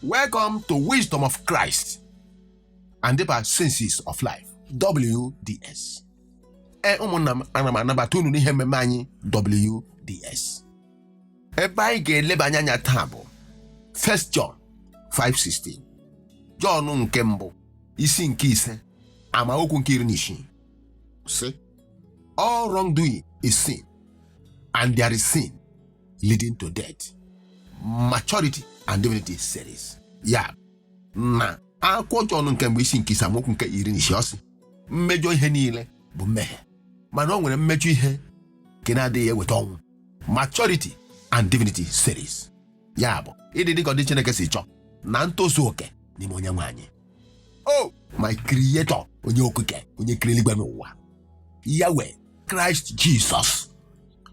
Welcome to Wisdom of Christ and Deeper Senses of Life, WDS. Ee, ụmụnna m, ana m anabata unu n'ihe mmemme anyị WDS. Ebe anyị ga-elebanye anya taa bụ 1 John 5:16. Jọn nke mbụ, isi nke 5, amaokwu nke 16, sị: "All wrongdoing is sin, and there is sin leading to death." Maturity and Divinity series. Ya na akwụkwọ Jọn nke mbụ, isi nke 5, amaokwu nke 16, ọ sị mmejọ ihe niile bụ mmehie, mana o nwere mmejọ ihe nke na-adịghị eweta ọnwụ. Maturity and Divinity series, ya bụ ịdị dịka ọdị Chineke si chọọ na ntozu oke n'ime onye nwe anyị. Oh my Creator, onye okike, onye kere eluigwe n'ụwa, Yahweh, Kraịst Jizọs,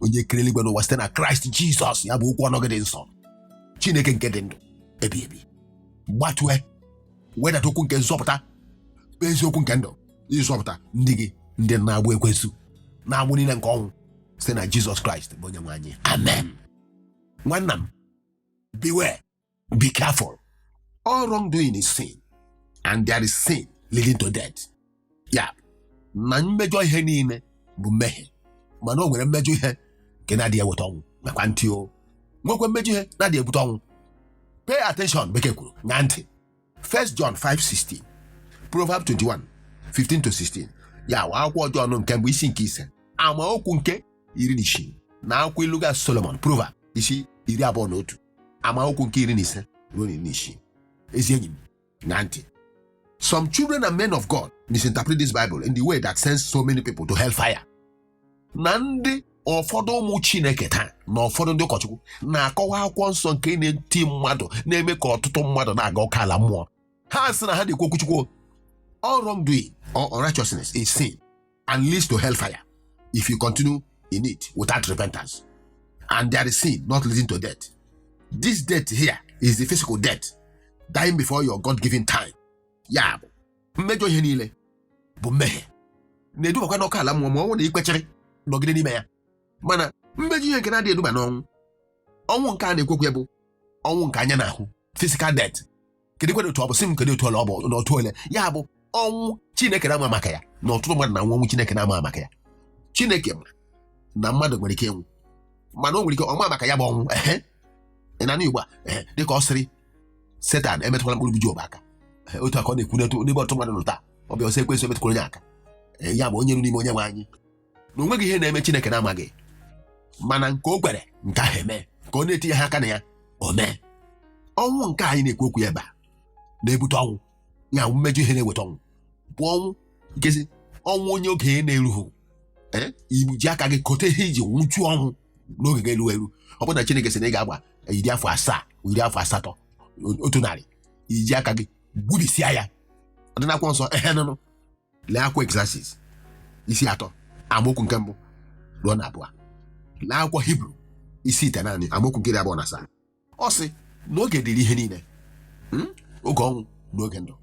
onye kere eluigwe n'ụwa site na Kraịst Jizọs, ya bụ okwu ọnụ gị dị nsọ, Chineke nke dị ndụ ebi ebi, gbatue wedata okwu nke nzọpụta, eziokwu nke ndụ, ịzọpụta ndị gị, ndị na-agbụ ekwensu na-agbụ niile nke ọnwụ, site na Jizọs Kraịst bụ onye nwe anyị. Amen. Nwanna m, beware, be careful. All wrongdoing is sin, and there is sin leading to death. Ya na mmejọ ihe niile bụ mmehie, mana o nwere mmejọ ihe nke na-adịghị eweta ọnwụ. Nakwa ntị, o nwekwa mmejọ ihe na-adịghị ebute ọnwụ. Pay attention, bekee kwuru ṅaa ntị. 1 John 5:16, Proverb 21 15 to 16. Ya wa akwụkwọ Jọn nke mbụ, isi nke 5, amaokwu nke 16, na akwụkwọ Ilu ga Solomon, Proverb, isi 21, amaokwu nke 15 ruo 16. Ezi enyi m, ṅaa ntị. Some children and men of God misinterpret this Bible in the way that sends so many people to hellfire. Na ndị ụfọdụ ụmụ Chineke taa na ụfọdụ ndị ụkọchukwu na-akọwa akwụkwọ nsọ nke na-eti mmadụ, na-eme ka ọtụtụ mmadụ na-aga ọka ala mmụọ. Ha sị na ha na-ekwu okwuchukwu. All wrongdoing or unrighteousness is sin and leads to hellfire if you continue in it without repentance. And there is sin not leading to death. This death here is the physical death, dying before your God-given time. Ya bụ mmejọ ihe niile bụ mmehie na-edubakwa n'ọkụ ala mmụọ ma ọ bụrụ na ikpechịrị nọgide n'ime ya. Mana mmejọ ihe nke na-adịghị eduba n'ọnwụ, ọnwụ nke a na-ekwekwu ya bụ ọnwụ nke anya na-ahụ, physical death. Kedu kwere otu ọ bụ sị m, kedu otu ole ọ bụ n'otu ole? Ya bụ ọnwụ Chineke na-ama maka ya, na ọtụtụ mmadụ na-anwụ ọnwụ Chineke na-ama maka ya. Chineke ma na mmadụ nwere ike ịnwụ, mana o nwere ike ọma maka ya bụ ọnwụ. Ehe, ị na-anụ ugbu a? Ehe, dịka ọ sịrị Setan emetụkwala mkpụrụ obi Job aka. Ehe, otu a ka ọ na-ekwu n'etu n'ebe ọtụtụ mmadụ nọ taa. Ọ bịa ọsọ ekwensụ emetụkwara onye aka. Ee, ya bụ onye nụ n'ime onye nwe anyị na o nweghị ihe na-eme Chineke na-amaghị, mana nke o kwere nke ahụ eme ka ọ na-etinye ha aka na ya o mee. Ọnwụ nke anyị na-ekwu okwu ebe a na-ebute ọnwụ, ya bụ mmejọ ihe na-eweta ọnwụ, bụ ọnwụ nkezi ọnwụ onye oge na-erughị. Ee, igbu ji aka gị kote ihe iji nwụchu ọnwụ n'oge ga-eru eru. Ọ bụrụ na Chineke sị na ị ga-agba 70, 80, 100, iji aka gị gbubisia ya. Ọ dị n'akwụkwọ nsọ. Ehe, nụnụ, lee akwụkwọ Ecclesiastes isi 3, amaokwu nke 1 ruo na 2. Lee akwụkwọ Hibru isi 9, amaokwu nke 27. Ọ sị na oge dịrị ihe niile, Oge ọnwụ na oge ndụ.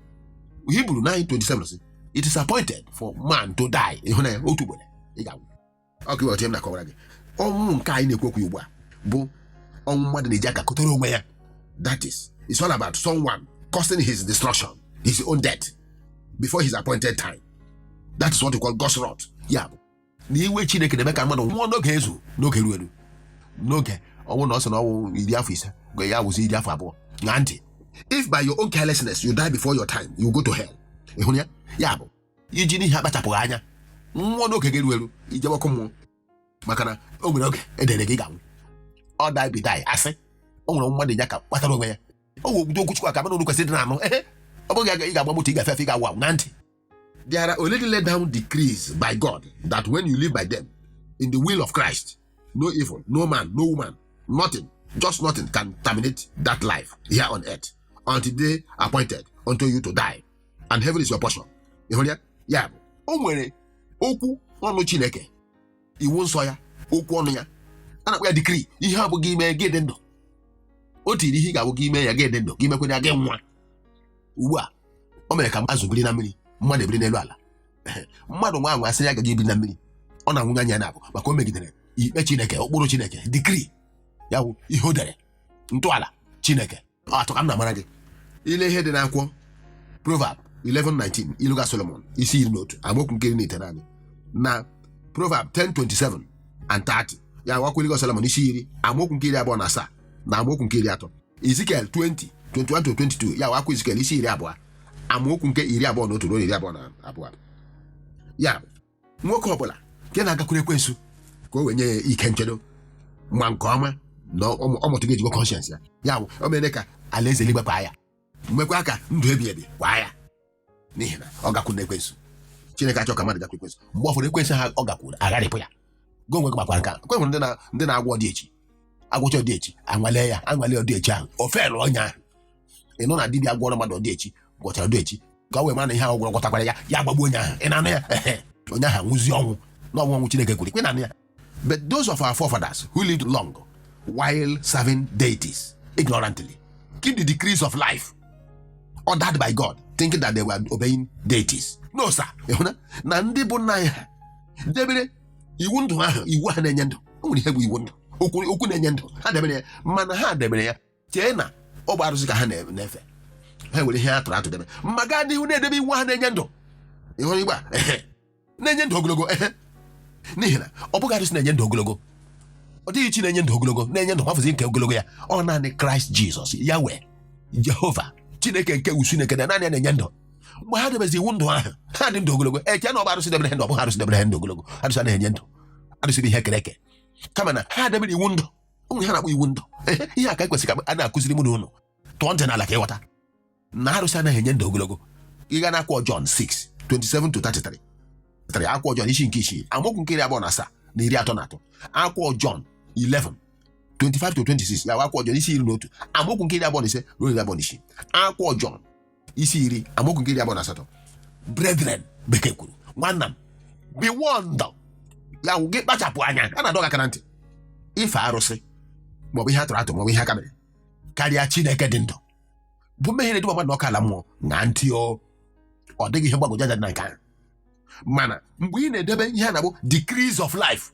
Hibru 9:27 sị, "It is appointed for man to die." Ịhụnanya otu ugboro ị ga-anwụ. Ọ ka iweta m na-akọwara gị, ọnwụ nke anyị na-ekwu okwu ugbu a bụ ọnwụ mmadụ na-eji aka kotere onwe ya. That is, it's all about someone causing his destruction, his own death, before his appointed time. That is what we call God's wrath. Ya bụ na iwe Chineke na-eme ka mmadụ nwụọ n'oge ezu, n'oge eru eru, n'oge ọnwụ na ọ sị na ọnwụ 50, ya wụzi 20. Ṅaa ntị. If by your own carelessness you die before your time, you go to hell. Ị hụrụ ya? Ya bụ iji n'ihe akpachapụghị anya nwụọ n'oge ga-eru eru, ijebe ọkụ mmụọ, maka na o nwere oge edere gị ga-anwụ. Ọ die be die, asị o nwere mmadụ ya ka kpatara onwe ya. O nwere okwu Chukwu aka mana unu kwesịrị ịdị na-anụ. Ehe, ọ bụghị ị ga-agba moto, ị ga-efe efe, ị ga-awụ awụ na ntị. There are already laid down decrees by God that when you live by them in the will of Christ, no evil, no man, no woman, nothing, just nothing can terminate that life here on earth until the day appointed unto you to die, and heaven is your portion. Ị hụrụ ya? Ya bụ o nwere okwu ọnụ Chineke, iwu nsọ ya, okwu ọnụ ya a na-akpọ ya decree. Ihe abụghị ime gị dị ndụ, o tiri ihe ị ga-abụ gị ime ya gị dị ndụ, gị mekwere ya gị nwa. Ugbu a o mere ka azụ biri na mmiri, mmadụ ebiri n'elu ala. Mmadụ nwa anwa asị ya agaghị ebiri na mmiri, ọ na-anwụnye anya na-abụ maka o megidere ikpe Chineke, ụkpụrụ Chineke, decree ya bụ ihe o dere, ntọala Chineke. Atụ ka m na-amara gị. Ile ihe dị n'akwụkwọ Proverb 11:19, Iluga Solomon isi 11 amaokwu nke 19, na Proverb 10:27 and 30, ya akwụkwọ Iluga Solomon isi 10 amaokwu nke 27 na amaokwu nke 30, Ezekiel 20:21 to 22, ya akwụkwọ Ezekiel isi 20 amaokwu nke 21 ruo 22. Ya bụ, nwoke ọbụla nke na-agakwuru ekwensu ka o wee nye ya ike nchedo ma nke ọma na ọmụtụ ga-ejikwa conscience ya, ya bụ, o mere ka alaeze eluigwe kwaa ya, mmekwa ka ndụ ebi ebi kwaa ya, n'ihi na ọ gakwuru ekwensu. Chineke achọ ka mmadụ gakwuru ekwensu. Mgbe ụfọdụ ekwensu ha ọ gakwuru agharịpụ ya. Gị onwe gị gbakwara nke a. Kwe nwere ndị na-agwọ ọdịechi, agwụcha ọdịechi, anwale ya, anwale ọdịechi ahụ, o felụ ọnya ahụ. Ị nụ na dibịa gwọrọ mmadụ ọdịechi gwọchara ọdịechi ka o wee mara na ihe ahụ gwọrọ gwọtakwara ya, ya gbagbuo onye ahụ. Ị na-anụ ya? Ehe. Onye ahụ anwụzi ọnwụ na ọnwụ ọnwụ Chineke kwuru. Ị na-anụ ya? But those of our forefathers who lived long while serving deities ignorantly keep the decrees of life ordered by God, thinking that they were obeying deities. No, sir. Ị hụ na ndị bụ nna anyị ha debere iwu ndụ ahụ, iwu ha na-enye ndụ. O nwere ihe bụ iwu ndụ, okwu, okwu na-enye ndụ. Ha debere ya, mana ha debere ya chee na ọ bụ arụsị ka ha na-efe. Ha nwere ihe ha tụrụ atụ debe, ma gaa n'ihu na-edebe iwu ha na-enye ndụ. Ị hụrụ igbe a? Ehe. Na-enye ndụ ogologo. Ehe, n'ihi na ọ bụghị arụsị na-enye ndụ ogologo, ọ dịghị chi na-enye ndụ ogologo, na-enye ndụ nwafụzi nke ogologo ya. Ọ naanị Kraịst Jizọs, Yawe Jehova, Chineke nke usu na ekene, naanị ya na-enye ndụ. Mgbe ha debezi iwu ndụ ahụ, ha dị ndụ ogologo. Eche na ọ bụ arụsị debere ha ndụ. Ọ bụghị arụsị debere ha ndụ ogologo. Arụsị anaghị enye ndụ. Arụsị bụ ihe kere eke. Kama na ha debere iwu ndụ. Ụmụ ihe na-akpọ iwu ndụ. Ehe, ihe a ka ekwesịrị ka a na-akụziri mụ na ụnụ. Tụọ ntị n'ala ka ịghọta na arụsị anaghị enye ndụ ogologo. Ị ga na akwụkwọ John 6 27 to 33 3, akwụkwọ John isi nke 6 amaokwu nke 27 na 33, akwụkwọ John 11 25 to 26, ya bụ akwụkwọ John isi 11 amaokwu nke 25 ruo 26, akwụkwọ John isi 10 amaokwu nke 28. Brethren, bekee kwuru, nwanna m, be warned, ya wụ, gị kpachapụ anya. A na-adọ gị aka na ntị, ife arụsị maọbụ ihe atụrụ atụ maọbụ ihe aka mere karịa Chineke dị ndụ bụ mmehie na-eduba mmadụ n'ọkụ ala mmụọ. Na ntị o, ọ dịghị ihe mgbagwoju anya dị na nke ahụ. Mana mgbe ị na-edebe ihe a na-akpọ decrees of life,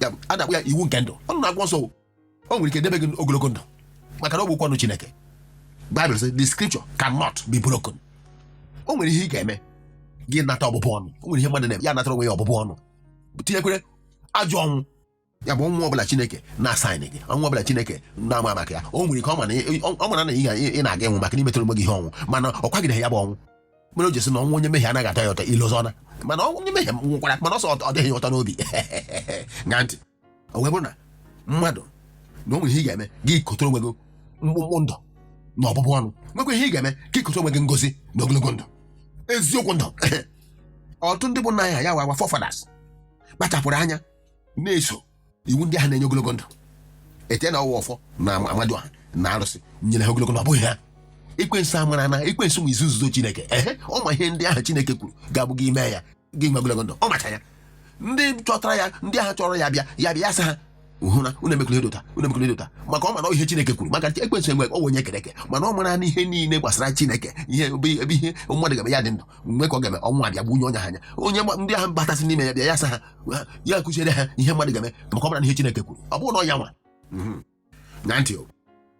ya bụ, a na-akpọ ya iwu nke ndụ, ọ nọ na-akwụkwọ nsọ, o nwere ike debe gị ogologo ndụ, maka na ọ bụ okwu ọnụ Chineke. Bible says the scripture cannot be broken. O nwere ihe ị ga-eme gị nata ọbụbụ ọnụ. O nwere ihe mmadụ na-eme ya natara onwe ya ọbụbụ ọnụ, tinyekwere ajọ ọnwụ, ya bụ ọnwụ ọbụla Chineke na-asaịnị gị, ọnwụ ọbụla Chineke na-ama maka ya. O nwere ike ọ ma na ọ mara na ị na-aga ịnwụ maka na imetụrụ onwe gị ihe ọnwụ, mana ọ kwagide ya bụ ọnwụ. Mere o ji sị na ọnwụ onye mmehie anaghị atọ ya ụtọ. Ilozọna mana onye mmehie nwụkwara, mana ọsọ ọ dịghị ya ụtọ n'obi. Ṅaa ntị, o wee bụrụ na mmadụ na o nwere ihe ị ga-eme gị kotere onwe gị mkpụmkpụ ndụ na ọbụbụ ọnụ, nwekwa ihe ị ga-eme ka ikote onwe gị ngozi na ogologo ndụ, eziokwu ndụ. Ọtụtụ ndị bụ nna anyị ha, ya wa forefathers, kpachapụrụ anya na-eso iwu ndị ahụ na-enye ogologo ndụ, ete na ọwa ọfọ na amadioha na arụsị nyere ha ogologo ndụ. Ọ bụghị ha. Ekwensu amara na ekwensu nwe izu nzuzo Chineke. Ehe, ọ ma ihe ndị ahụ Chineke kwuru ga-abụ gị mee ya gị nwe ogologo ndụ. Ọ macha ya. Ndị chọtara ya, ndị ahụ chọrọ ya bịa, ya bịa, ya sị ha, hụ na unu emekwala ihe dị ụta, unu emekwala ihe dị ụta, maka ọ ma na ọ ihe Chineke kwuru. Maka ekwensu enwe ọ onye kere eke, mana ọ mara na ihe niile gbasara Chineke, ihe ebe ebe ihe mmadụ ga-eme ya dị ndụ, mgbe ka ọ ga-eme ọnwụ abịa gbunye onye ha anya. Onye ndị ahụ batasị n'ime ya bịa, ya sị ha, ya kụziere ha ihe mmadụ ga-eme, maka ọ mara na ihe Chineke kwuru, ọ bụrụ na ọ ya nwa. Na ntị o,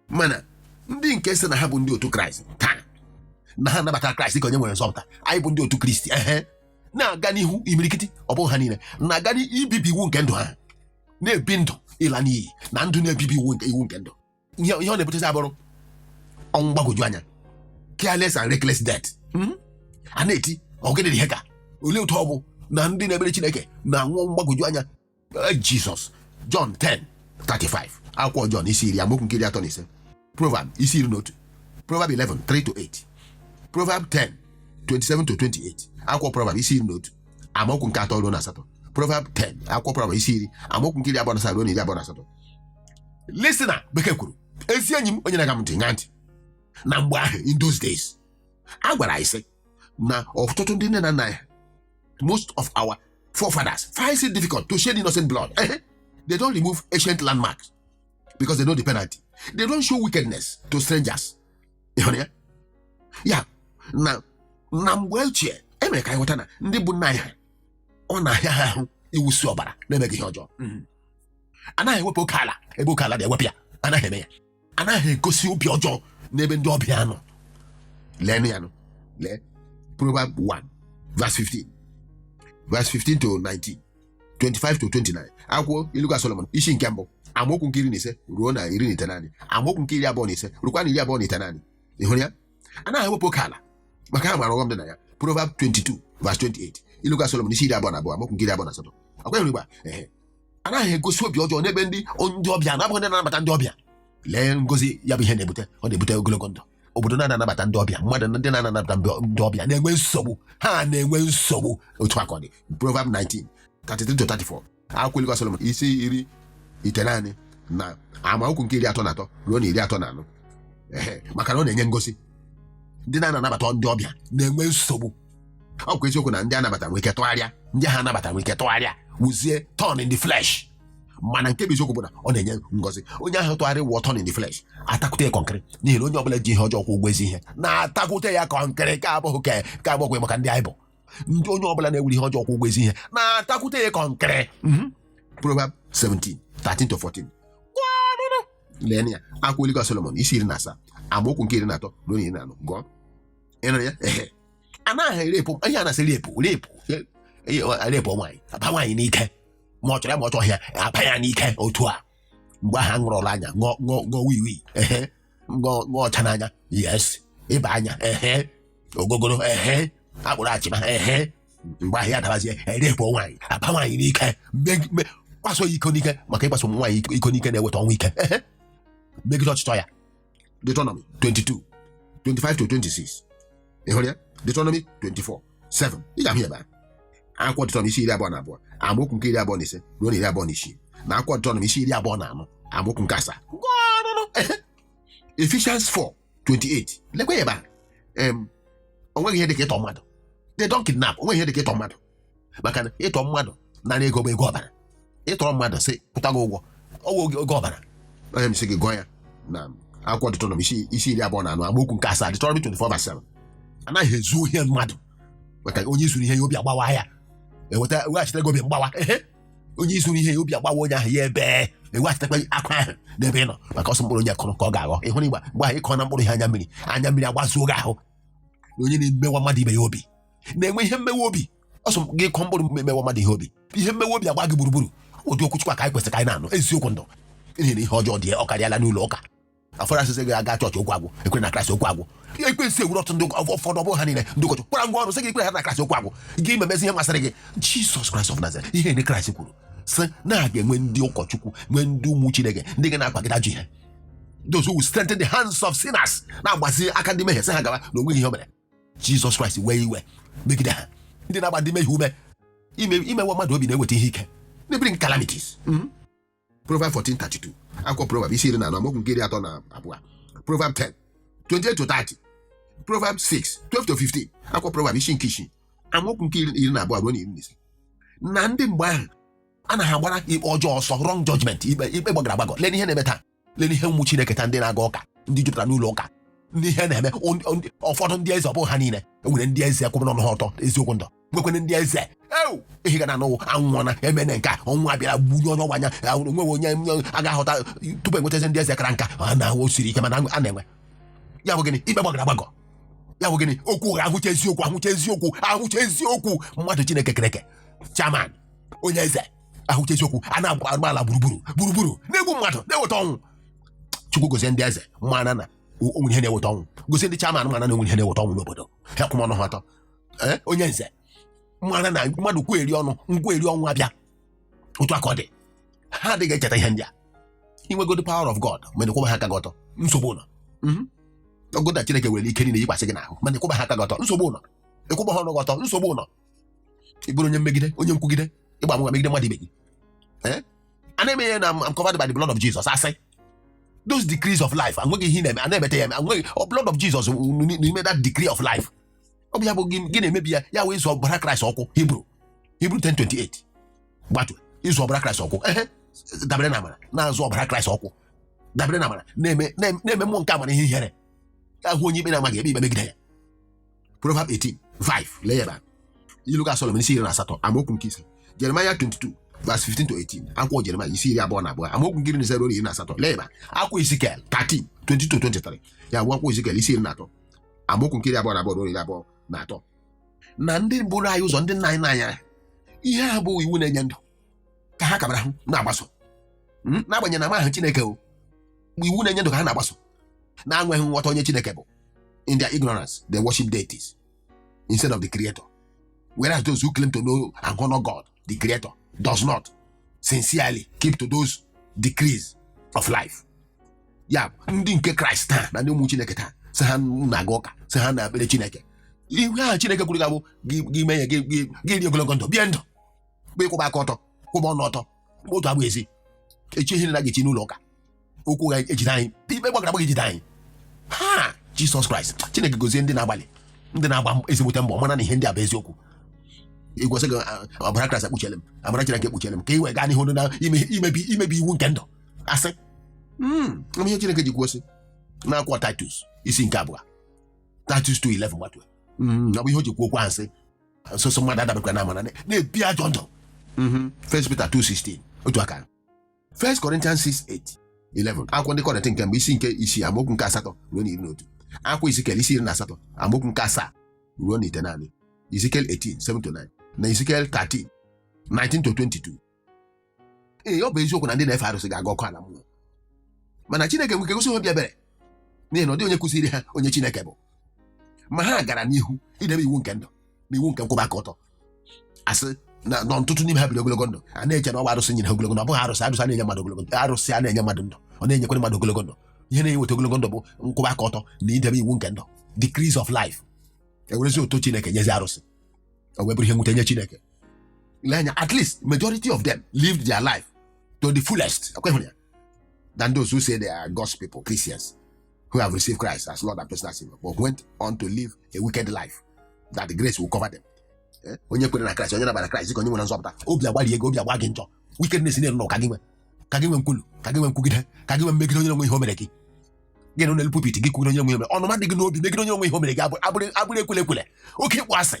mana ndị nke sị na ha bụ ndị otu Kraịst taa, na ha nabatara Kraịst dịka onye nwere nzọpụta, anyị bụ ndị otu Kristi, ehe, na-aga n'ihu imirikiti, ọ bụghị ha niile, na-aga n'ibibi iwu nke ndụ ha, na-ebi ndụ ịla n'iyi na ndụ na-ebibi iwu nke ndụ. Ihe ọ na-ebutezi abụrụ ọnwụ mgbagwoju anya, careless and reckless death. A na-eti ọgịnị dị ihe ka olee otu ọ bụ na ndị na-emere Chineke na-anwụ mgbagwoju anya? Jizọs, John 10 35, akwụkwọ John isi 10 amaokwu nke 35, Proverb isi 11, Proverb 11 3 to 8, Proverb 10 27 to 28, akwụkwọ Proverb isi 11 amaokwu nke 3 ruo na 8, Proverb 10, akwụkwọ Proverb isi 10 amaokwu nke 27 ruo na 28. Listener, bekee kwuru, ezi enyi m onye na-aga m ntị, ṅaa ntị. Na mgbe ahụ, in those days, a gwara anyị sị na ọtụtụ ndị nne na nna ya, most of our forefathers find it difficult to shed innocent blood. They don't remove ancient landmarks because they know the penalty. They don't show wickedness to strangers. Ị hụrụ ya? Ya na mgbe ochie, e mere ka anyị ghọta na ndị bụ nna anyị ha, ọ na-ahịa ha ahụ iwusi ọbara na-emeghị ihe ọjọọ. Anaghị ewepụ oke ala ebe oke ala dị, ewepụ ya, anaghị eme ya. Anaghị egosi obi ọjọọ n'ebe ndị ọbịa nọ. Leenụ ya nụ. Lee Proverb 1 verse 15, verse 15 to 19, 25 to 29. Akwụkwọ Ilu Solomon isi nke mbụ, amaokwu nke 15 ruo na 19, amaokwu nke 25 rukwa na 29. Ị hụrụ ya? Anaghị ewepụ oke ala maka ha mara ọghọm dị na ya. Proverb 22 verse 28. Ilu Solomon isi 22, amaokwu nke 28. Ọkwa ịhụrụ igba? Ehe, anaghị egosi obi ọjọọ n'ebe ndị ọbịa na-abụghị ndị na-anabata ndị ọbịa. Lee ngozi ya bụ ihe na-ebute. Ọ na-ebute ogologo ndụ. Obodo na-anabata ndị ọbịa, mmadụ ndị na-anabata ndị ọbịa na-enwe nsogbu, ha na-enwe nsogbu. Otu aka ọ dị Proverb 19 33 to 34. Akwụkwọ Ilu Solomon isi 19 na amaokwu nke 33 ruo na 34. Ehe, maka na ọ na-enye ngosi, ndị na-anabata ndị ọbịa na-enwe nsogbu. Ọ bụkwa eziokwu na ndị anabata nwere ike tụgharịa, ndị ha anabata nwere ike tụgharịa, wuzie thorn in the flesh, mana nke bụ eziokwu bụ na ọ na-enye ngozi. Onye ahụ tụgharị wụọ thorn in the flesh, atakwute ya kọnkịrị, n'ihi na onye ọbụla ji ihe ọjọọ kwụ ụgwọ ezi ihe na-atakwute ya kọnkịrị. Ka abụghị ka abụghị maka ndị anyị bụ ndị onye ọbụla na-ewere ihe ọjọọ kwụ ụgwọ ezi ihe na-atakwute ya kọnkịrị. Proverb 17 13 to 14. Lee ya, akwụkwọ Ilu Solomon isi 17, amaokwu nke 13 ruo 14. Gụọ. Ị nụrụ ya? Ehe, anaghị erepụ ihe a na-asị rape, rape, rape nwaanyị, aba nwaanyị n'ike, ma ọ chọrọ ya ma ọ chọghị ya, aba ya n'ike otu a. Mgbe ahụ aṅụrụla anya, ṅụọ ṅụọ ṅụọ wii, ehe, ṅụọ ṅụọ ọcha n'anya, yes, ịba anya, ehe, ogogoro, ehe, akpụrụ achịma, ehe. Mgbe ahụ ya dabazie, erepụ nwaanyị, aba nwaanyị n'ike, kpaso ya iko n'ike, maka ịkpaso nwaanyị iko n'ike na-eweta ọnwụ ike. Ehe, megide ọchịchọ ya. Deuteronomy 22 25 to 26. Ị hụrụ ya? Deuteronomy 24 7. Ị ga-ahụ ya ebe a. Akwụkwọ Deuteronomy isi 22, amaokwu nke 25 ruo na 26, na akwụkwọ Deuteronomy isi 24, amaokwu nke 7. Ephesians 4 28. Lekwa ya ebe a. O nweghị ihe dị ka ịtọ mmadụ. They don't kidnap. O nweghị ihe dị ka ịtọ mmadụ, maka na ịtọ mmadụ nara ego bụ ego ọbara. Ịtọrọ mmadụ sị kwụta gị ụgwọ, ọ wụ oge ọbara. Onye m sị gị gụọ ya na akwụkwọ Deuteronomy isi 24, amaokwu nke 7. Deuteronomy 24 verse 7. Anaghị ezu ihe mmadụ, maka onye zuru ihe ya, obi agbawa ya, eweta eweghachitere gị obi mgbawa. Ehe, onye zuru ihe ya, obi agbawa onye ahụ, ya ebe eweghachitekwa akụ ahụ n'ebe ị nọ, maka ọsọ mkpụrụ onye kụrụ ka ọ ga-aghọ. Ịhụrụ ịgba mgbe ahụ ịkọ na mkpụrụ ihe, anya mmiri, anya mmiri agbazuo gị ahụ. Na onye na-emewa mmadụ ibe ya obi na-enwe ihe mmewa obi. Ọsọ gị kọọ mkpụrụ mmewa mmadụ ihe obi, ihe mmewa obi agba gị gburugburu. Ụdị okwu Chukwu ka anyị kwesịrị ka anyị na-anụ, eziokwu ndụ, n'ihi na ihe ọjọọ dị ọ karịala n'ụlọ ụka. Afọrọ asịsị gị aga chọọchị, okwu agwụ. Ekwere na Kraịst, okwu agwụ. Ekwensu ewuru ọtụtụ ndị ụfọdụ, ọ bụghị ha niile, ndị ụkọchukwu kwara ngwa ọrụ, sị gị ekwere ha na Kraịst, okwu agwụ. Gị memezi ihe masịrị gị. Jizọs Kraịst of Nazareth, ihe ndị Kraịst kwuru sị na a ga-enwe ndị ụkọchukwu, nwee ndị ụmụ Chineke, ndị ga na-akwagide ajọ ihe, those who will strengthen the hands of sinners, na-agbazi aka ndị mmehie, sị ha gawa na onweghị ihe o mere. Jizọs Kraịst wee iwe megide ha, ndị na-agba ndị mmehie ume. Ime imewe mmadụ obi na-eweta ihe ike, na-ebring calamities. Proverb 14:32. Akwụkwọ Proverb isi 14, amaokwu nke 32. Proverb 10 28 to 30. Proverb 6 12 to 15. Akwụkwọ Proverb isi nke 6, amaokwu nke 12 ruo na 15. Na ndị mgbe ahụ anaghị agbara ikpe ọjọọ ọsọ, wrong judgment, ikpe gbagọrọ agbagọ. Lee ihe na-eme taa. Lee ihe ụmụ Chineke taa, ndị na-aga ụka, ndị jupụtara n'ụlọ ụka, ndị ihe na-eme ụfọdụ ndị eze, ọ bụghị ha niile. E nwere ndị eze kwụrụ n'ọnụ ha ọtọ, eziokwu ndụ. Nwekwere ndị eze ewu ehi ga na anụwụ anwụọna emene nke a, ọnwụ abịara gbunye onye ọgbanya, onweghị onye a ga-aghọta tupu enwetazi ndị eze kara nka a na o siri ike, mana a na-enwe. Ya bụ gịnị? Ikpe gbagọrọ agbagọ. Ya bụ gịnị? Okwu ụgha, ahụcha eziokwu, ahụcha eziokwu, ahụcha eziokwu. Mmadụ Chineke kereke, chairman, onye eze, ahụcha eziokwu, a na-agba ala gburugburu gburugburu, na-egbu mmadụ, na-eweta ọnwụ. Chukwu gozie ndị eze mana na o nwere ihe na-eweta ọnwụ. Gozie ndị chairman mana na o nwere ihe na-eweta ọnwụ n'obodo ha. Kwụ m ọnụ ha ọtọ. Ee, onye nze mara na mmadụ kwueri ọnụ ngwa eri, ọnwụ abịa. Otu aka ọ dị, ha adịghị echeta ihe ndị a. Inwegodo power of God, mana ịkwụba ha aka gị ọtọ, nsogbu nọ. Ọgụda Chineke nwere ike niile yikwasị gị n'ahụ, mana ịkwụba ha aka gị ọtọ, nsogbu nọ. Ịkwụba ha ọnụ gị ọtọ, nsogbu nọ. Ị bụrụ onye mmegide, onye nkwugide, ịgba mgba megide mmadụ ibe gị. Ee, a na-eme ya na I'm covered by the blood of Jesus. Asị those decrees of life, enweghị ihe ị na-eme, a na-emete ya eme. Enweghị blood of Jesus n'ime that decree of life. Ọ bụ ya bụ gị gị na-emebi ya. Ya wee ịzụ ọbara Kraịst ọkwụ. Hibru 10:28. Gbatu ịzụ ọbara Kraịst ọkwụ. Ehe, dabere na amara, na-azụ ọbara Kraịst ọkwụ, dabere na amara, na-eme mmụọ nke amara ihe ihere. Ya hụ onye ikpe na-amaghị ekpe ikpe megide ya. Proverb 18:5. Lee ya ebe a. Ilu ga Solomon isi 18, amaokwu nke 5. Jeremiah 22 verse 15 to 18. Akwụkwọ Jeremiah isi 22, amaokwu nke 15 ruo 18. Lee ebe a. Akwụkwọ Ezekiel 13 22 to 23. Ya bụ akwụkwọ Ezekiel isi 13. Amaokwu nke 22 ruo 23, na ndị bụrụ anyị ụzọ, ndị nna anyị na-anya ihe a bụ iwu na-enye ndụ ka ha kabara hụ na-agbaso. N'agbanyeghị na amaghị Chineke, o iwu na-enye ndụ ka ha na-agbaso na-enweghị nghọta onye Chineke bụ. In their ignorance, they worship deities instead of the creator, whereas those who claim to know and honor God the creator does not sincerely keep to those decrees of life. Ya bụ, ndị nke Kraịst taa na ndị ụmụ Chineke taa sị ha na-aga ụka, sị ha na-ekpere Chineke, ihe ahụ Chineke kwuru ga-abụ gị mee ya, gị rie ogologo ndụ, bie ndụ bụ ịkwụba aka ọtọ, kwụba ọnụ ọtọ, otu agbụ ezi echi ihe na ga-echi n'ụlọ ụka, okwu ga ejide anyị, ikpe gbagara agba ejide anyị. Ha Jizọs Kraịst, Chineke gozie ndị na-agbalị, ndị na-agba ezigbote mbọ mara na ihe ndị a bụ eziokwu. Ịgwasị gị, ọbara Kraịst ekpuchiele m, amara Chineke ekpuchiele m, ka ị wee gaa n'ihu na imebi iwu nke ndụ asị. Ọ ihe Chineke ji kwuo sị n'akwụkwọ Titus isi nke 2, Titus 2:11 gbatue. Ọ bụ ihe o ji kwuo okwu ahụ sị sọsọ mmadụ adabekwara na amara na-ebi ajọ ndụ. First Peter 2:16, otu aka. First Corinthians 6:8 11, akwụkwọ ndị Kọrịntị nke mbụ isi nke 6, amaokwu nke 8 ruo na 11, akwụkwọ Izikiel isi 18, amaokwu nke 7 ruo na 9, Ezekiel 18 7 to 9 na Ezekiel 13 19 to 22. Ee, ọ bụ eziokwu na ndị na-efe arụsị ga-aga ọkụ ala mmụọ, mana Chineke nwere ike gosi ha obi ebere, n'ihi na ọ dịghị onye kụziri ha onye Chineke bụ. Ma ha gara n'ihu idebe iwu nke ndụ na iwu nke nkwụba aka ọtọ. Asị na ọtụtụ n'ime ha biri ogologo ndụ, a na-eche na ọ bụ arụsị nyere ha ogologo ndụ. Ọ bụghị arụsị. Arụsị a na-enye mmadụ ogologo ndụ? Arụsị a na-enye mmadụ ndụ? Ọ na-enyekwara mmadụ ogologo ndụ? Ihe na-enweta ogologo ndụ bụ nkwụba aka ọtọ na idebe iwu nke ndụ, decrees of life. Ewerezi oto Chineke nyezi arụsị, o wee bụrụ ihe nwute nye Chineke. Lee anya, at least majority of them lived their life to the fullest, ekwe ya, than those who say they are God's people, Christians who have received Christ as Lord and personal Savior but went on to live a wicked life that the grace will cover them. Onye kwere na Kraịst, onye nabara Kraịst dịka onye nwere nzọpụta, obi agbalị ego, obi agba gị njọ, wickedness niile nọ, ka gị nwe nkwulu, ka gị nwe nkwugide, ka gị nwe mmegide onye nwe ihe o mere gị. Gị nọ n'elu pulpit, gị kwugide onye nwe ihe o mere. Ọnụma dị gị n'obi megide onye nwe ihe o mere gị, abụrụ ekwele ekwele, oke ịkpọ asị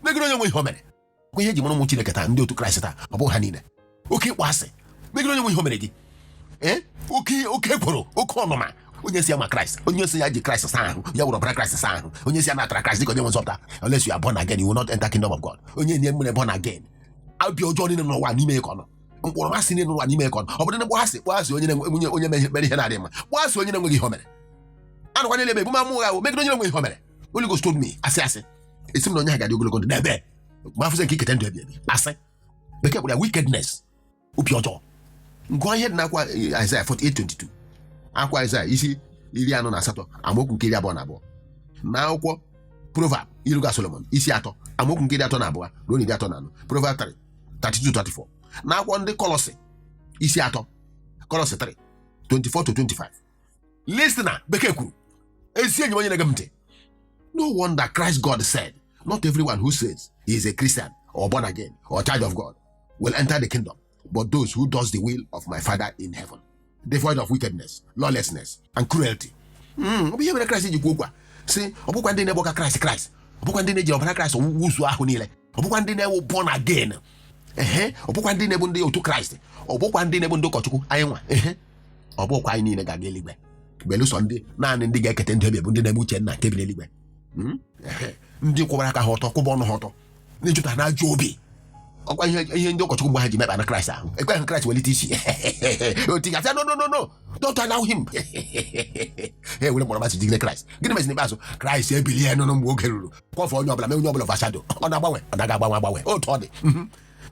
megide onye nwe ihe o mere. Kwa ihe eji mara ụmụ Chineke taa, ndị otu Kraịst taa, ọ bụghị ha niile, oke ịkpọ asị megide onye nwe ihe o mere gị, ee, oke ekworo, oke ọnụma. Onye si ya ma Kraịst, onye si ya ji Kraịst saa ahụ, ya were ọbara Kraịst saa ahụ, onye si ya natara Kraịst dịka onye nwe nzọpụta, unless you are born again, you will not enter kingdom of God. Onye nye mmere born again, obi ọjọọ niile n'ụwa n'ime ya ka ọ nọ, mkpụrụ masị niile n'ụwa n'ime ya ka ọ nọ. Ọ bụrụ na kpọasị kpọasị onye na-enwe onye mere ihe na-adị mma, kpọasị onye na-enweghị ihe o mere, anụkwa niile ebe ebume amụ ya megide onye na-enweghị ihe o mere. Holy Ghost told me, asị asị esi m na onye ha ga-adị ogologo ndụ n'ebe ma afụzi nke ikete ndụ ebi ebi. Asị bekee kpọrọ ya wickedness, obi ọjọọ. Ngụọ ihe dị n'akwa Isaiah 48:22, akwa Aịzaya isi 48, amaokwu nke 22, na akwụkwọ Proverb, Iluga Solomon, isi 3, amaokwu nke 32 ruo na 34, Proverb 3 32 34, na akwụkwọ ndị Kọlọsị isi 3, Kọlọsị 3 24 to 25. Listen na bekee kwuru, ezi enyi m onye na-ege m ntị, no wonder Christ God said, "Not everyone who says he is a Christian or born again or child of God will enter the kingdom, but those who does the will of my Father in heaven," devoid of wickedness, lawlessness and cruelty. Ọ bụ ihe mere Kraịst ji kwuo okwu a sị, ọ bụkwa ndị na-egboka Kraịst Kraịst, ọ bụkwa ndị na-eji ọbara Kraịst wuzuo ahụ niile, ọ bụkwa ndị na-ewu born again, ehe, ọ bụkwa ndị na-ebu ndị otu Kraịst, ọ bụkwa ndị na-ebu ndị ụkọchukwu anyị nwa, ehe, ọ bụkwa anyị niile ga-aga eluigwe, belụsọ ndị naanị ndị ga-eketa ndụ ebi bụ ndị na-eme uche nna nke bi n'eluigwe. Ehe. Ndị kwụbara aka ha ọtọ, kwụba ọnụ ha ọtọ, na-ejupụta na ajọ obi. Ọkwa ihe ndị ụkọchukwu mgbe ha ji mekpa na Kraịst ahụ, ekweghị Kraịst welite isi otu gasị, "No, no, no, no, don't allow him." Ha ewere mkpọrọ jigide Kraịst. Gịnị meziri n'ikpeazụ? Kraịst ebilie nụnụ mgbe oge ruru, kwọfọ onye ọbụla, mee onye ọbụla overshadow. Ọ na-agbanwe, ọ naghị agbanwe agbanwe. Otu ọ dị,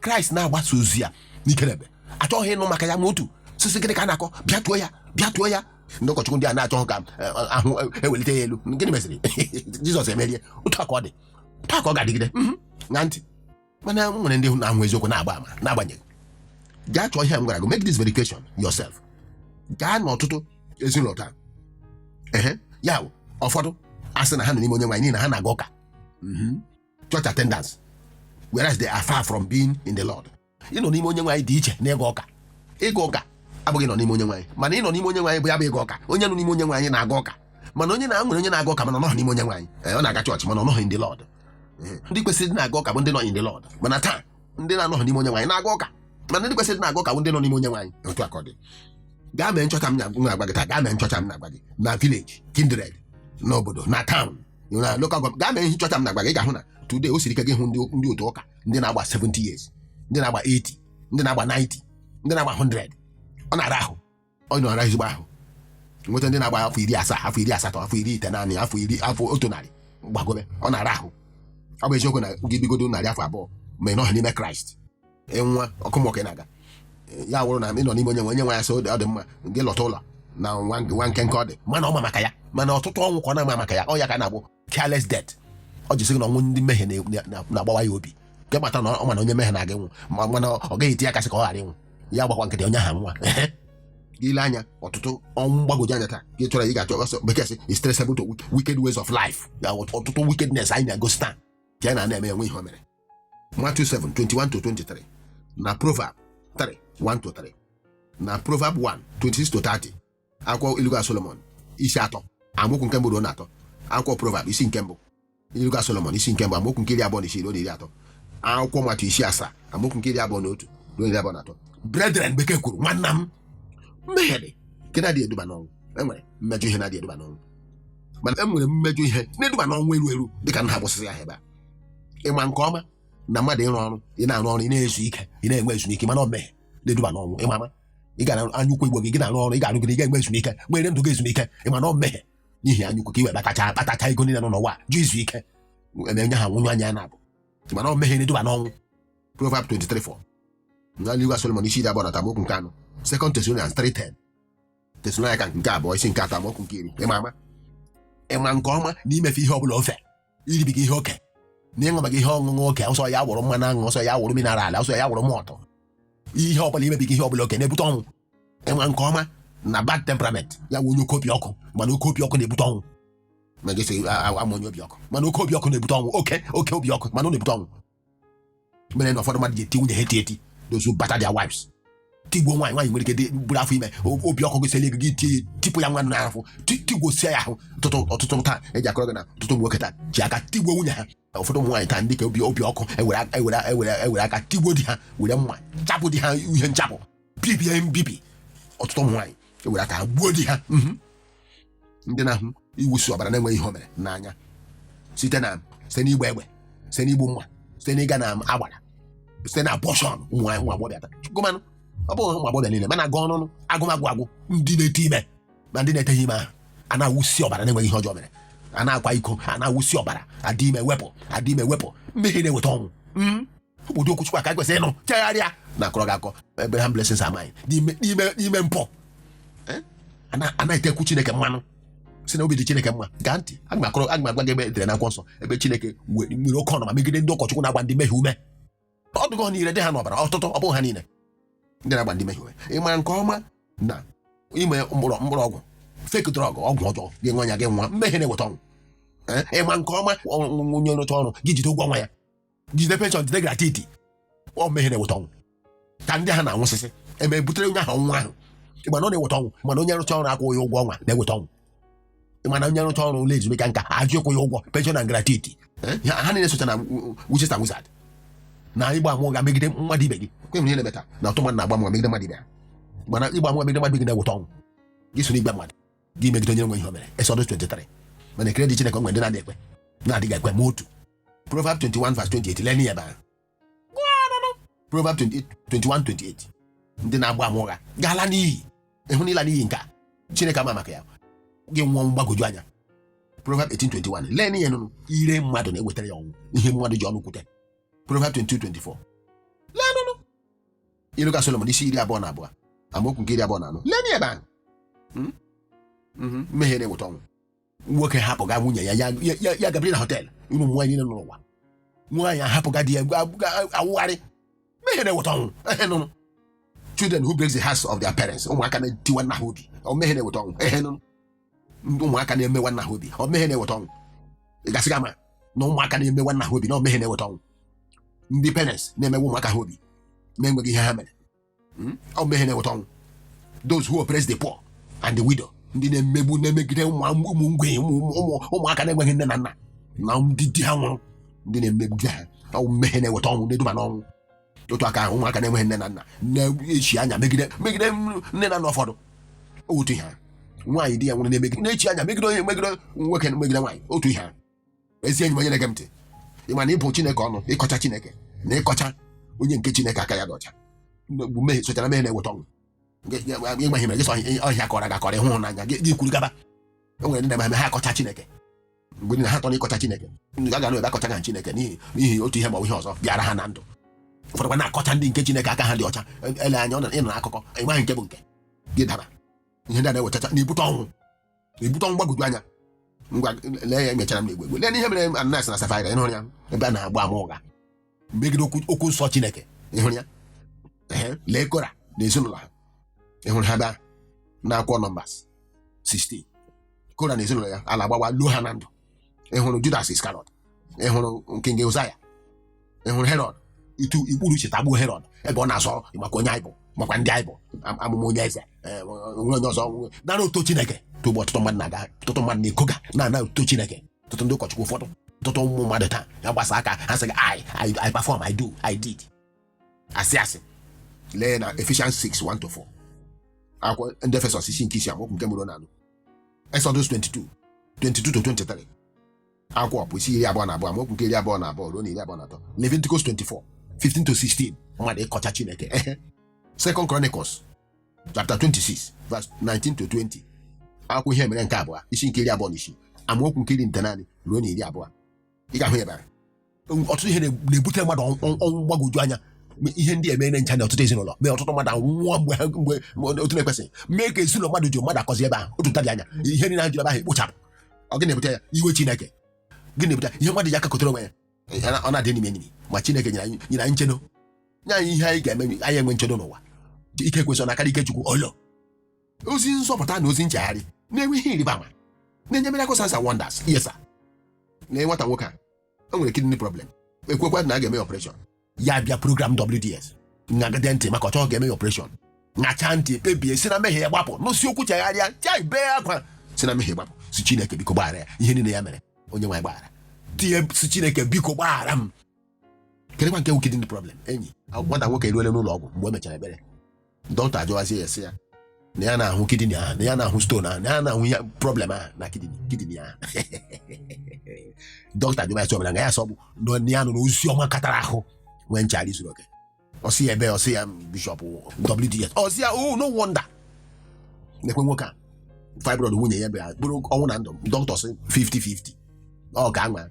Kraịst na-agbasa ozi ya n'ike na ebe achọghị ịnụ maka ya ma otu sisi. Gịnị ka a na-akọ? Bịa tụọ ya, bịa tụọ ya. Ndị ụkọchukwu ndị a na-achọghị ka ahụ ewelite ya elu. Gịnị meziri? Jizọs emerie. Otu a ka ọ dị taa, ka ọ ga-adịgide. Ṅaa ntị, mana m nwere ndị na-ahụ eziokwu na-agba ama. N'agbanyeghị, gaa chọọ ihe m gwara gị, make this verification yourself. Gaa n'ọtụtụ ezinụlọ taa, ehe, ya bụ ụfọdụ asị na ha nọ n'ime onye nwaanyị n'ihi na ha na-aga ụka, church attendance, whereas they are far from being in the Lord. Ịnọ n'ime onye nwaanyị dị iche na ịga ụka. Ịga ụka abụghị nọ n'ime onye nwaanyị, mana ịnọ n'ime onye nwaanyị bụ ya bụ ịga ụka. Onye nọ n'ime onye nwaanyị na-aga ụka, mana onye na nwere onye na-aga ụka mana ọ nọghị n'ime onye nwaanyị. Ọ na-aga chọọchị mana ọ nọghị in the Lord. Ndị kwesịrị ịdị na-aga ụka bụ ndị nọ in the Lord, mana taa ndị na-anọghị n'ime onye nwaanyị na-aga ụka, mana ndị kwesịrị ịdị na-aga ụka bụ ndị nọ n'ime onye nwaanyị. Otu a ka ọ dị. Gaa mee nchọcha m na-agwa gị taa. Gaa mee nchọcha m na-agwa gị na village, kindred, n'obodo, na town. Na local government gaa mee ihe nchọcha m na-agba gị, ị ga-ahụ na today o siri ike gị hụ ndị otu ụka ndị na-agba 70 years, ndị na-agba 80, ndị na-agba 90, ndị na-agba 100. Ọ na-ara ahụ, ọ na-ara ezigbo ahụ nweta ndị na-agba afọ 70, afọ 80, afọ 90, afọ 10, afọ 100 gbagobe. Ọ na-ara ahụ. Ọ bụ eziokwu na gị bigodo 200 ma ị nọghị n'ime Kraịst, ịnwa ọkụ mmụọ ka ị na-aga. Ya wụrụ na ị nọ n'ime onye nwe ya, sị ọ dị mma gị lọta ụlọ na nwa nwa nkenke ọ dị mana ọ ma maka ya. Mana ọtụtụ ọnwụ ka ọ na-ama maka ya, ọ ya ka a na-agbụ careless death. Ọ jisi gị na ọnwụ ndị mmehie na-agbawa ya obi nke mata na ọ ma na onye mmehie na-aga ịnwụ, ma mana ọ gaghị eti aka sị ka ọ ghara ịnwụ. Ya gbakwa nkịtị, onye ahụ nwa ile anya ọtụtụ ọnwụ mgbagwoju anya taa gị chọrọ ị ga-achọ ọsọ. Bekee sị is traceable to wicked ways of life. Ya ọtụtụ wickedness anyị na-egosi taa ka a na-eme enwe ihe o mere. Matthew 7 21 to 23, na Proverb 3 1 to 3, na Proverb 1 26 to 30, akwụkwọ Iluga Solomon isi 3 amaokwu nke 1 ruo na 3, akwụkwọ Proverb isi nke 1, Iluga Solomon isi nke 1 amaokwu nke 26 ruo na 30, akwụkwọ Matiu isi 7 amaokwu nke 21 ruo 23. Brethren, bekee kwuru, nwanna m, mmehie dị nke na-adịghị eduba n'ọnwụ. Enwere mmejọ ihe na-adịghị eduba n'ọnwụ, mana e nwere mmejọ ihe na-eduba n'ọnwụ eru eru dịka nna agbụsịsị ahụ ebe a. Ịma nke ọma na mmadụ ịrụ ọrụ, ị na-arụ ọrụ, ị na-ezu ike, ị na-enwe ezumike, mana ọ mmehie na-eduba n'ọnwụ. Ịma ama ị ga anya ukwu igbo gị, gị na-arụ ọrụ, ị ga-arụ gị, ị ga-enwe ezumike, nwere ndụ gị ezumike. Ịma na ọ mmehie n'ihi anya ukwu ka i wee kpatacha kpatacha ego niile nọ n'ụwa, jụ izu ike, eme onye ha nwụnyụ anya ya na-abụ. Mana ọ mmehie na-eduba n'ọnwụ. Proverb 23:4, na Ilu Solomon isi 23 amaokwu nke 4, Second Thessalonians 3:10, Tesalonaịka nke abụọ isi nke 3 amaokwu nke 10. Ịma ama, ịma nke ọma na imefe ihe ọbụla ofe, iribiga ihe oke na ịṅụbaga ihe ọṅụṅụ oke, ọsọ ya wụrụ mmanụ aṅụ, ọsọ ya wụrụ mineral, ọsọ ya wụrụ malt, ihe ọbụla, imebiga ihe ọbụla oke na-ebute ọnwụ. Ịma nke ọma na bad temperament, ya wụ onye oke obi ọkụ, mana oke obi ọkụ na-ebute ọnwụ. Ma gị sị ama onye obi ọkụ, mana oke obi ọkụ na-ebute ọnwụ. Oke oke obi ọkụ, mana ọ na-ebute ọnwụ. Mere na ụfọdụ mmadụ ji eti nwunye ha eti eti, those who batter their wives, tigbuo nwaanyị. Nwaanyị nwere ike dị buru afọ ime, obi ọkụ gị seli gị tie, tipụ ya nwa n'afọ, tigwosie ya ahụ. Ọtụtụ ọtụtụ taa eji akọrọ gị na ọtụtụ ụmụ nwoke taa ji aka tigbuo nwunye ha. Ụfọdụ ụmụ nwaanyị taa ndị ka obi obi ọkụ ewere aka tigbuo di ha, were mma chapụ di ha ihe nchapụ, bibie mbibi. Ọtụtụ ụmụ nwaanyị ewere aka ha gbuo di ha. Ndị na-ahụ iwusi ọbara na-enweghị ihe o mere n'anya, site n'igba egbe, site n'igbu mma, site n'ịga na agbara, site na abortion. Ụmụ nwaanyị, ụmụ agbọghọbịa taa, gụmanụ, ọ bụghị ụmụ agbọghọbịa niile, mana agụ ọnụnụ agụmagụ agwụ ndị na-ete ime ma ndị na-eteghị ime ahụ, a na-awụsi ọbara na-enweghị ihe ọjọọ mere, a na-akwa iko, a na-awụsi ọbara, adị ime wepụ, adị ime wepụ. Mmehie na-eweta ọnwụ. Obodo okwuchukwu aka kwesịrị ịnụ chegharịa na akọrọ gị akọ Abraham blessings are mine n'ime mpụ. A na-etekwu Chineke mmanụ, si na obi dị Chineke mma. Gaa ntị, aga m akọrọ, aga m agwa gị ebe edere n'akwụkwọ nsọ ebe Chineke nwere oke ọnụma megide ndị ụkọchukwu na-agba ndị mmehie ume. Ọ dịghị niile dị ha n'ọbara. Ọtụtụ, ọ bụghị ha niile, ndị na-agba ndị mmehie ume. Ị mara nke ọma na ime mkpụrụ ọgwụ, fake drug, ọgwụ ọjọọ gị nwa ya gị nwa, mmehie na-eweta ọnwụ. Ịma nke ọma onye rụcha ọrụ gị jide ụgwọ ọnwa ya, jide pension, jide gratuity, ọ mmehie na-eweta ọnwụ ka ndị ha na-anwụsịsị eme butere onye ahụ ọnwụ ahụ. Ịma na ọ na-eweta ọnwụ, mana onye rụcha ọrụ akwụghị ụgwọ ọnwa na-eweta ọnwụ. Ịma na onye rụcha ọrụ ụlọ ezumike nka ajụ ịkwụ ya ụgwọ pension na gratuity. Ha niile socha na witches and wizard na ịgba ama ụgha megide mmadụ ibe gị. Kwe ihe na-eme taa na ọtụ mmadụ na-agba ama megide mmadụ ibe ha, mana ịgba ama megide mmadụ ibe gị na-eweta ọnwụ. Gị so n'igbe mmadụ gị megide onye nwe ihe o mere. Exodus 23. Mana ekele dị Chineke, o nwere ndị na-adịghị ekwe, na-adịghị ekwe ma otu. Proverb 21 verse 28, lee ya ebe ahụ. Proverb 28 21 28, ndị na-agba ama ụgha gaala n'iyi. Ịhụ n'ịla n'iyi nke a Chineke ama maka ya, gị nwụọ mgbagwoju anya. Proverb 18:21, lee n'ihe nụnụ, ire mmadụ na-ewetara ya ọnwụ, ihe mmadụ ji ọnụ kwute. Proverb 22:24, lee nụnụ. Ilu ka Solomon isi 22 amaokwu nke 24, lee n'ihe ebe ahụ. Mmehie na-eweta ọnwụ. Nwoke hapụga nwunye ya, ya gabiri na hotel ụmụ nwaanyị niile nọ n'ụwa. Nwaanyị ahapụga di ya awụgharị. Mmehie na-eweta ọnwụ. Ehe nụnụ. Children who breaks the hearts of their parents, ụmụaka na-etiwa nna ha obi, ọ mmehie na-eweta ọnwụ. Ehe nụnụ. Ndị ụmụaka na-emewa nna ha obi, ọ mmehie na-eweta ọnwụ. Ị gasị ama na ụmụaka na-emewa nna ha obi na ọ mmehie na-eweta ọnwụ. Ndị parents na-emewa ụmụaka ha obi na-enweghị ihe ha mere. Ọ mmehie na-eweta ọnwụ. Those who oppress the poor and the widow, ndị na-emegbu, na-emegide ụmụ mgbei, ụmụ ụmụaka na-enweghị nne na nna na ndị di ha nwụrụ, ndị na-emegbu ha, ọ mmehie na-eweta ọnwụ, na-eduba n'ọnwụ. Otu aka ahụ, ụmụaka na-enweghị nne na nna na-echi anya megide nne na nna ụfọdụ, otu ihe ahụ. Nwaanyị di ya nwụrụ na-emegide, na-echi anya megide onye, megide nwoke, megide nwaanyị, otu ihe ahụ. Ezi enyi m onye na-ege m ntị, ị ma na ịbụ Chineke ọnụ, ịkọcha Chineke na ịkọcha onye nke Chineke aka ya dị ọcha bụ mmehie, sochara mmehie na-eweta ọnwụ. Ịgba ihe mere gị sọ ọhịa kọrọ gị akọrọ, ịhụ n'anya gị kwuru gaba. E nwere ndị na-eme ha akọcha Chineke mgbe niile, ha tọ n'ịkọcha Chineke. A ga ebe akọcha ga Chineke n'ihi otu ihe ma ọ bụ ihe ọzọ bịara ha na ndụ. Ụfọdụ kwa na-akọcha ndị nke Chineke aka ha dị ọcha. Ele anya ọ ịnọ n'akụkọ, ịmaghị nke bụ nke gị dara. Ihe ndị a na-ewetacha na-ebute ọnwụ, na-ebute ọnwụ mgbagwoju anya. Ngwa, lee ya, emechara m na-egwu egwu. Lee n'ihe mere Ananias na Safaịra. Ịhụrụ ya ebe a na-agba ama ụgha megide okwu nsọ Chineke? Ịhụrụ ya? Ehe, lee Kora na ezinụlọ ha. Ịhụrụ ha ebe ahụ na akwụkwọ Numbers 16? Kora na ezinụlọ ya, ala gbawa luo ha na ndụ. Ịhụrụ Judas Iskarọt? Ịhụrụ nke Uzaya? Ịhụrụ Herọd? Itu ikpuru uche tagbuo Herọd ebe ọ na-azọ maka onye anyị bụ, makwa ndị anyị bụ amụma onye eze, onwe onye ọzọ nara oto Chineke. Tụgbu ọtụtụ mmadụ na-aga, ọtụtụ mmadụ na-ekoga na-ana oto Chineke, ọtụtụ ndị ụkọchukwu, ụfọdụ ọtụtụ ụmụ mmadụ taa ya gbasa aka ha sị gị, I perform, I do, I did." Asị asị. Lee na Ephesians 6 1 to 4, akwụkwọ ndị Efesọs isi nke isi, amaokwu nke mbụ na anọ, Exodus 22 22 to 23, akwụkwọ bụ isi 22, amaokwu nke 22 ruo na 23, Leviticus 24 15 to 16, mmadụ ịkọcha Chineke. Ehe. Second Chronicles chapter 26 verse 19 to 20, akwụkwọ ihe mere nke abụọ isi nke 26, amaokwu nke 19 ruo na 20. Ị ga-ahụ ebe ahụ ọtụtụ ihe na-ebute mmadụ ọnwụ mgbagwoju anya. Ihe ndị emere ncha na ọtụtụ ezinụlọ mee ọtụtụ mmadụ anwụọ mgbe ha mgbe otu na-ekwesịghị mee ka ezinụlọ mmadụ ji mmadụ akọzi ebe ahụ otu ntabi anya. Ihe niile ha jiri ebe ahụ ekpochapụ. Ọ gị na-ebute ya? Iwe Chineke. Gị na-ebute ya? Ihe mmadụ ji aka kotere onwe ya, ọ na-adị n'ime enimi. Ma Chineke nyere anyị nchedo, nye anyị ihe anyị ga-eme anyị enwe nchedo n'ụwa. Ike kwesịrị na akarị ike Chukwu olo. Ozi nzọpụta na ozi nchegharị na-enwe ihe ịrịba ama, na-enye miracle, signs and wonders. Yes sir. Na nwata nwoke a, o nwere kidney problem, ekwekwa na a ga-eme operation. Ya bịa program WDS, ṅagide ntị maka ọ chọghị ga-eme operation. Ṅachaa ntị, kpebie si na mmehie ya gbapụ, n'osi okwu chegharịa, chai, bee akwa, si na mmehie gbapụ, si Chineke biko gbaghara ya ihe niile ya mere. Onye nwaanyị gbaghara tinye, si Chineke biko gbaghara m. Kedụkwa nke wụ kidney problem? Enyi, nwata nwoke eruole n'ụlọ ọgwụ. Mgbe o mechara ekpere, dọkịta ajụwazie ya, sị ya na ya na-ahụ kidney ahụ, na ya na-ahụ stone ahụ, na ya na-ahụ ihe problem ahụ na kidney ahụ. Dọkịta jụba ya sị ọbụla nga ya sọ bụ na ya nụrụ ozi ọma katara ahụ, nwee nchegharị zuru oke. Ọsị ya ebe, ọsị ya bishọp WDS, ọsị ya, "Oh, no wonder." Nekwe nwoke a, fibroid nwunye ya bịara bụrụ ọnwụ na ndụ. Dọkịta sị 50-50, ọ ka anwa.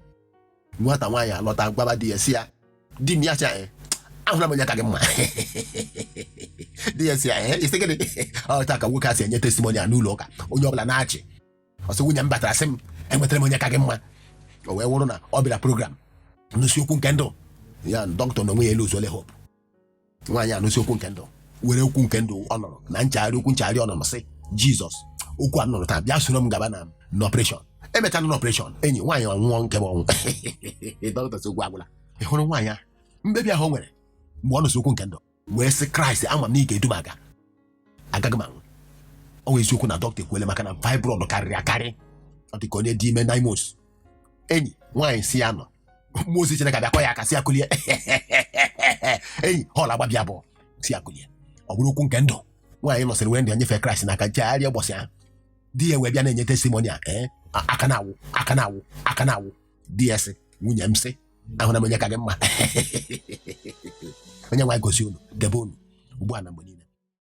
Nwata nwaanyị alọta, gwaba di ya, si ya, "Di m," ya sị ya, "Ahụla m onye ka gị mma." Di ya si ya, "Isi gịnị?" Ọ taa ka nwoke a si enye testimony a n'ụlọ ụka, onye ọbụla na-achị. Ọsị, "Nwunye m batara, sị m, enwetara m onye ka gị mma." O wee wụrụ na ọ bịara program n'isi okwu nke ndụ ya. Dọkịta na onwe ya elu ụzọle hope. Nwaanyị a n'isi okwu nke ndụ, were okwu nke ndụ ọ nọrọ na nchegharị, okwu nchegharị ọ nọrọ, sị, "Jizọs, okwu a m nọrọ taa, bịa soro m gaba na n'operation." Emechana n'operation, enyi, nwaanyị ọnwụọ nke bụ ọnwụ. Dọkịta sị okwu agwụla. Ị hụrụ nwaanyị ahụ, mkpebi ahụ o nwere mgbe ọ nụsị okwu nke ndụ, wee sị, "Kraịst, ama m na ị ga-edu m aga, agaghị m anwụ." Ọ bụ eziokwu na dọkịta ekwuele, maka na fibroid karịrị akarị, ọ dị ka onye dị ime 9 months. Enyi, nwaanyị si ya nọ, mmụọ ozi Chineke abịa kọ ya aka, si ya kulie. Enyi, họl agbabịa abụọ, si ya kulie. Ọ bụrụ okwu nke ndụ nwaanyị nọsịrị were ndụ ya nyefee Kraịst n'aka, chegharịa. Ụbọchị ahụ di ya wee bịa na-enye testimony a, ee, aka na-awụ, aka na-awụ, aka na-awụ. Di ya sị, "Nwunye m sị, ahụra m onye ka gị mma." Onye nwaanyị gosi unu, debe unu ugbu a na mgbe niile.